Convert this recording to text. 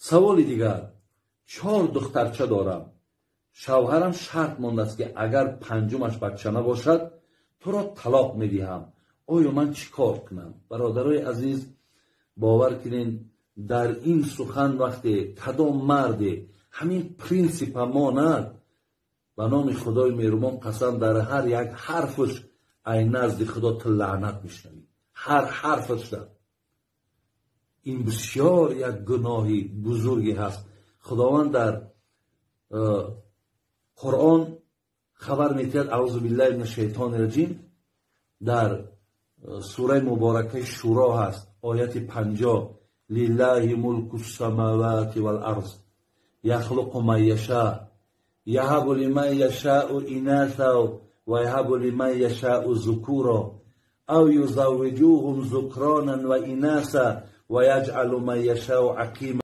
Саволи дигар: чор духтарча дорам. Шавҳарам шарт мондааст, ки агар панҷумаш бача набошад, туро талоқ медиҳам. Оё ман чӣ кор кунам? Бародарои азиз, бовар кунед, дар ин сухан вақте кадом марде ҳамин принсипа монад, ба номи Худои меҳрубон қасам, дар ҳар як ҳарфаш ай назди Худо ту лаънат мешунавӣ, ҳар ҳарфашда. Ин бисёр як гуноҳи бузурге ҳаст. Худованд дар Қуръон хабар метиҳад: أعوذ بالله من الشيطان الرجيم. Дар сураи муборакаи Шуро ҳаст, ояти 50: لله ملك السماوات والأرض يخلق ما يشاء يهب لمن يشاء إناثا ويهب لمن يشاء الذكور أو يزوجهم ذكرانا وإناثا ويجعل من يشاء عقيما.